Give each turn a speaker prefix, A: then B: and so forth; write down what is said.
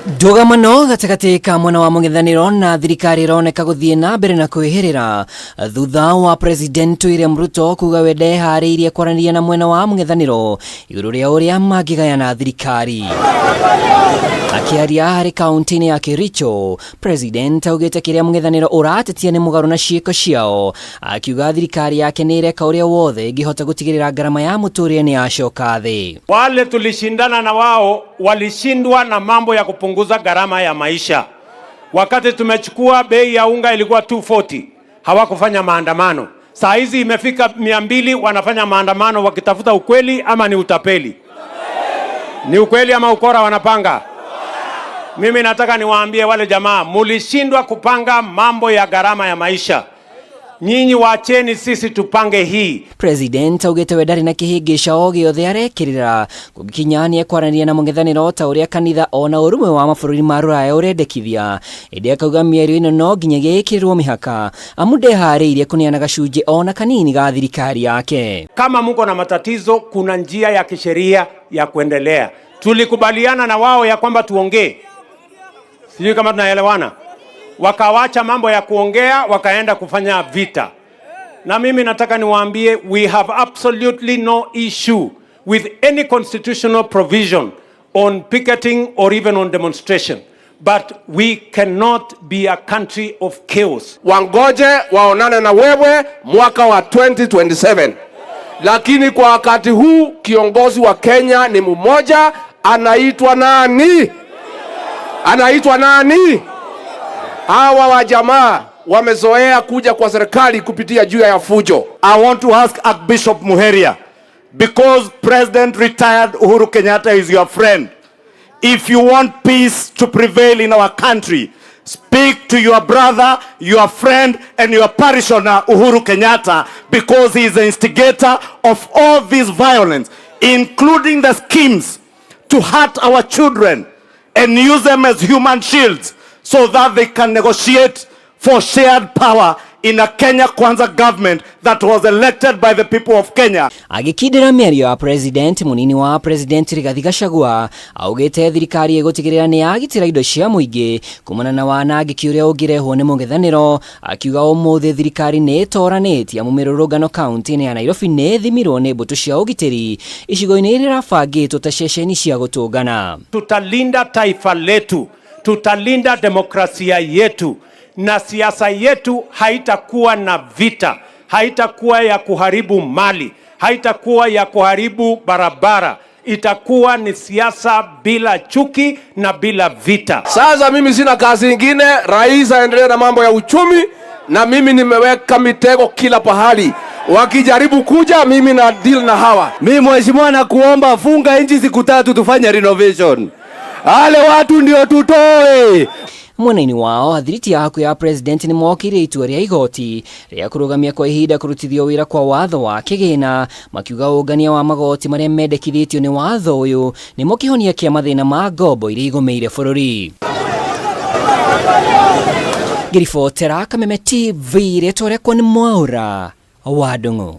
A: Ndũgamano gatagatĩ ka mwena wa mũng'ethanĩro na thirikari ĩroneka gũthiĩ na mbere na kwĩhĩrĩra thutha wa President William Ruto kuga we ndeharĩirie kwaranĩria na mwena wa mũng'ethanĩro igũrũ rĩa ũrĩa mangĩgayana thirikari. Akĩaria harĩ kaunti-inĩ ya Kericho, President augĩte kĩrĩa mũng'ethanĩro ũratetia nĩ mũgarũ na ciĩko ciao, akiuga thirikari yake nĩ ĩreka ũrĩa wothe ĩngĩhota gũtigĩrĩra ngarama ya mũtũrĩre nĩ yacoka thĩ.
B: Wale tulishindana na wao walishindwa na mambo ya kupunguza gharama ya maisha. Wakati tumechukua bei ya unga ilikuwa 240, hawakufanya maandamano. Saa hizi imefika 200, wanafanya maandamano wakitafuta ukweli ama ni utapeli? Ni ukweli ama ukora wanapanga? Mimi nataka niwaambie wale jamaa, mulishindwa kupanga mambo ya gharama ya maisha. Nyinyi wacheni sisi tupange hii.
A: President augĩte we ndarĩ na kĩhĩngĩca o gĩothe arekĩrĩra kũngĩkinya nĩ ekwaranĩria na mũng'ethanĩro ta ũrĩa kanitha ona ũrũmwe wa mabũrũri ma rũraya ũrendekithia, ĩndĩ akauga mĩario ĩno no nginyagia ĩkĩrĩrwo mĩhaka amu ndeharĩirie kũneana gacunjĩ ona kanini ga thirikari yake.
B: Kama mko na matatizo, kuna njia ya kisheria ya kuendelea. Tulikubaliana na wao ya kwamba tuongee, sijui kama tunaelewana. Wakawacha mambo ya kuongea, wakaenda kufanya vita. Na mimi nataka niwaambie, we have absolutely no issue with any constitutional provision on picketing or even on demonstration, but we cannot be a country of chaos.
C: Wangoje waonane na wewe mwaka wa 2027, lakini kwa wakati huu kiongozi wa Kenya ni mmoja, anaitwa nani? Anaitwa nani? Hawa wa jamaa wamezoea kuja kwa serikali kupitia juu ya fujo.
D: I want to ask Archbishop Muheria, because President retired Uhuru Kenyatta is your friend, if you want peace to prevail in our country, speak to your brother, your friend, and your parishioner Uhuru Kenyatta, because he is the instigator of all this violence, including the schemes to hurt our children and use them as human shields so that they can negotiate for shared power in a Kenya Kwanza government that was elected by the people of Kenya.
A: Agĩkindĩra mĩario ya President, mũnini wa President Rigathi Gachagua augĩte thirikari ĩgũtigĩrĩra nĩ yagitĩra indo cia mũingĩ kumana na wanangĩki ũrĩa ũngĩrehwo nĩ mũng'ethanĩro, akiuga ũmũthĩ thirikari nĩ ĩtoranĩtie amu mĩrũrũngano kaunti-inĩ ya Nairobi nĩ ĩthimirwo nĩ mbũtũ cia ũgitĩri icigo-inĩ iria irabangĩtwo ta ceceni cia gũtũngana.
B: Tutalinda taifa letu, tutalinda demokrasia yetu, na siasa yetu haitakuwa na vita, haitakuwa ya kuharibu mali, haitakuwa ya kuharibu barabara. Itakuwa ni siasa bila chuki na bila vita.
C: Sasa mimi sina kazi ingine, rais aendelee na mambo ya uchumi, na mimi nimeweka mitego kila pahali. Wakijaribu kuja, mimi na deal na hawa.
D: Mi mheshimiwa, nakuomba funga nchi siku 3 tufanye renovation. Wale watu ndio tutoe.
A: Mwena-inĩ wao, athiriti a hakuhĩ ya President nĩ mokĩire itua rĩa igoti rĩa kũrũgamia kwa ihinda kũrutithio wĩra kwa watho wa kĩgĩna, makiuga ũngania wa magoti marĩa mendekithĩtio nĩ watho ũyũ nĩmo kĩhonia kĩa mathĩna ma ngombo iria igũmĩire bũrũri. Ngĩribotera Kameme TV, rĩtwa rĩakwa nĩ Mwaũra wa Ndung'u.